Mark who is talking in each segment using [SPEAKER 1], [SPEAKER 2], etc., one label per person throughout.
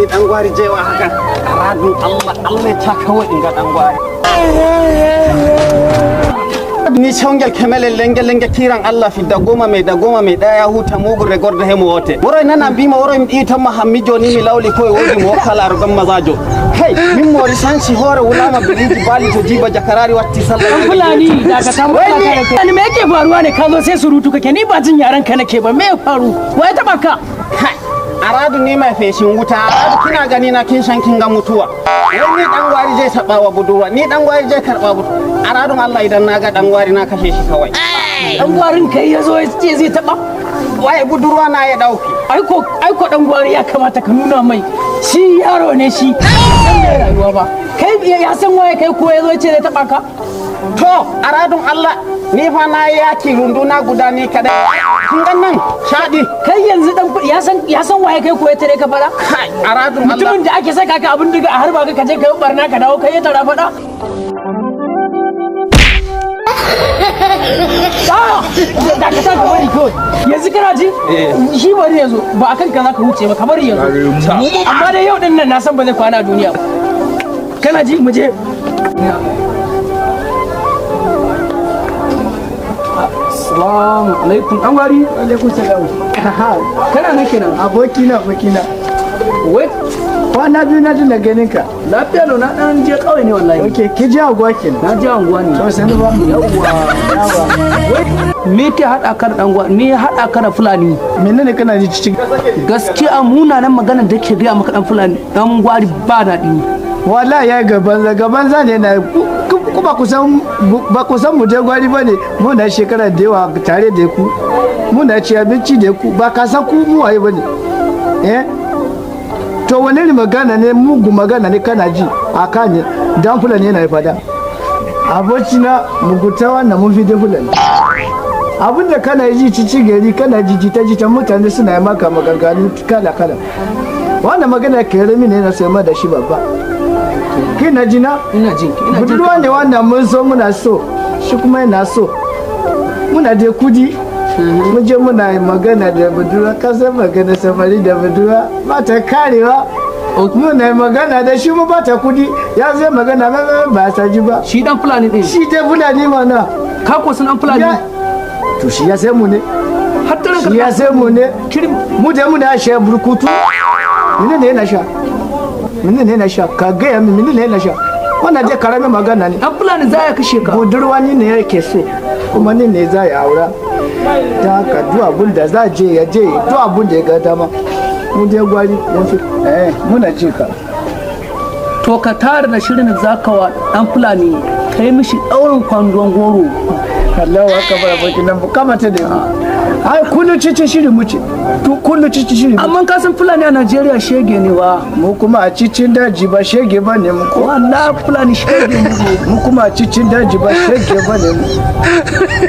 [SPEAKER 1] Ni dan gwari jewa haka. Aradun Allah, Allah ya ta kawai in ga dan gwari. Ni congel kemele lenge lenge kiran Allah fidda goma mai da goma mai daya huta mugun regorde hemo wote woro nana bima woro mi ɗi tan ma hammi joni mi lawli koye wodi mi wokkala arugan mazajo hey min mori sanci hoore wulama biliji bali to jiba jakarari watti sallah.
[SPEAKER 2] Dan Fulani, dakata mu kai. Ni me yake faruwa ne? Ka zo sai surutu kake, ni ba jin yaran ka nake ba. Me ya faru? Wa ya taba ka?
[SPEAKER 1] Kai, aradu, ni mai feshin wuta. Aradu, kina gani na kin shan kin ga mutuwa. Wai ni dan gwari zai taba wa budurwa, ni dan gwari zai karba budurwa. Aradun Allah, idan na ga dan gwari na kashe shi kawai.
[SPEAKER 2] Dan gwarin kai ya zo ya ce zai taba?
[SPEAKER 1] Wai budurwa na ya dauke.
[SPEAKER 2] Aiko dan gwari ya kamata ka nuna mai shi yaro ne, shi dan mai rayuwa ba. Kai ya san waye kai ko ya zo ya ce zai taba ka?
[SPEAKER 1] To, aradun Allah, ni fa na yi yaki runduna guda ni kadai. Kin gan nan shaɗi.
[SPEAKER 2] Kai yanzu dan ya san waye kai ko ya tare ka fada?
[SPEAKER 1] Kai, aradun Allah.
[SPEAKER 2] Mutumin da ake saka ka abin diga a harba ka, kaje ka yi barna ka dawo, kai ya tara fada? Ah, dakata, ka bari kawai. Yanzu kana ji? Shi bari ya zo, ba akan ka za ka wuce ba, ka bari ya zo. Amma dai yau din nan na san ba zai kwana a duniya ba. Kana ji, mu je. Assalamu alaikum, dan gwari.
[SPEAKER 3] Alaikum salam.
[SPEAKER 2] Kana nan kenan?
[SPEAKER 3] Abokina, abokina.
[SPEAKER 2] Wai
[SPEAKER 3] Kwana biyu na jin ganin ka.
[SPEAKER 2] Lafiya lau, na dan je kauye ne wallahi.
[SPEAKER 3] Ok, ki ji anguwa kenan.
[SPEAKER 2] Na je anguwa ne.
[SPEAKER 3] To, sani ba.
[SPEAKER 2] Yawwa.
[SPEAKER 3] Yawa.
[SPEAKER 2] Wai me ke haɗa ka da dan gwari? Me ya haɗa ka da Fulani?
[SPEAKER 3] Menene kana ji cikin?
[SPEAKER 2] Gaskiya munanan maganar da ke gaya maka dan Fulani, dan gwari, ba daɗi.
[SPEAKER 3] Wallahi ya gaban za gaban za ne na ku ba ku san ba, ku san mu je gwari ba ne. Muna shekara da yawa tare da ku. Muna ci abinci da ku, ba ka san ku mu waye ba ne. Eh? To, wani irin magana ne, mugu magana ne kana ji a kan dan Fulani yana fada. Abokina, mugunta wannan mun fi da Fulani. Abin da kana ji cici gari, kana ji jita jita, mutane suna yi maka maganganu kala kala. Wannan magana keremi ne na sai ma da shi babba. Kina ji na?
[SPEAKER 2] Ina jin ki, ina jin.
[SPEAKER 3] Budurwa ne wannan mun so, muna so shi kuma yana so. Muna da kudi, mun je muna magana da budurwa. Ka san magana samari da budurwa ba ta karewa. Muna magana da shi, mu ba ta kudi, ya zai magana ba ba ta ji ba.
[SPEAKER 2] Shi dan Fulani din?
[SPEAKER 3] Shi dai Fulani mana.
[SPEAKER 2] Ka ko san dan Fulani?
[SPEAKER 3] To, shi ya sai mu ne.
[SPEAKER 2] Har da
[SPEAKER 3] Shi ya sai mu ne.
[SPEAKER 2] Kirim.
[SPEAKER 3] Mu da muna sha burkutu. Mene ne yana sha? Mene ne yana sha? Ka gaya min, mene ne yana sha? Wannan dai karamin magana ne.
[SPEAKER 2] Dan Fulani za ya kashe ka.
[SPEAKER 3] Budurwa ni ne yake so, kuma ni ne za ya aura. Ta haka duk abun da za je ya je, duk abun da ya ga dama. Mu dai gwari mun fi eh muna ji ka.
[SPEAKER 2] To, ka tara da shirin da zaka wa dan Fulani, kai mishi daurin kwandon goro.
[SPEAKER 3] Allahu akbar, abokin nan kamata da mu. Ai kullu cici shiri muce. To, kullu cici shiri.
[SPEAKER 2] Amma ka san Fulani a Najeriya shege ne wa.
[SPEAKER 3] Mu kuma a cikin daji ba shege ba ne mu ko.
[SPEAKER 2] Wallahi Fulani shege ne.
[SPEAKER 3] Mu kuma a cikin daji ba shege ba ne mu.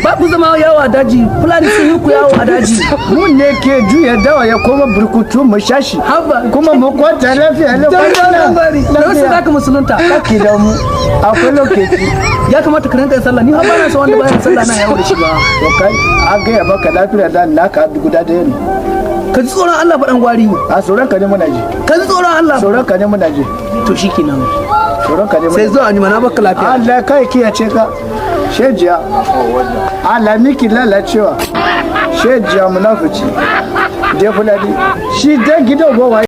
[SPEAKER 2] Ba ku zama yawo a daji, Fulani sun yi ku yawo a daji.
[SPEAKER 3] Mu ne ke juya dawa ya koma burkutu mu shashi.
[SPEAKER 2] Haba.
[SPEAKER 3] Kuma mu kwanta lafiya.
[SPEAKER 2] Dan dan gwari da wasu zaka musulunta.
[SPEAKER 3] Kaki da mu akwai lokaci.
[SPEAKER 2] Ya kamata ka rinka yin sallah. Ni har ba na so wanda bayan sallah na yawo da shi ba.
[SPEAKER 3] To, kai an gaya maka lafiya da naka guda da ne.
[SPEAKER 2] Ka ji tsoron Allah fa, dan gwari.
[SPEAKER 3] A tsoron ka ne muna ji.
[SPEAKER 2] Ka ji tsoron Allah.
[SPEAKER 3] Tsoron ka ne muna ji.
[SPEAKER 2] To, shikenan.
[SPEAKER 3] Tsoron ka ne muna
[SPEAKER 2] Sai zuwa anjima, na baka lafiya.
[SPEAKER 3] Allah kai kiyace ka. Shejiya. Allah miki lalacewa. Shejiya, munafici. Je Fulani. Shi dan gidan ba waye.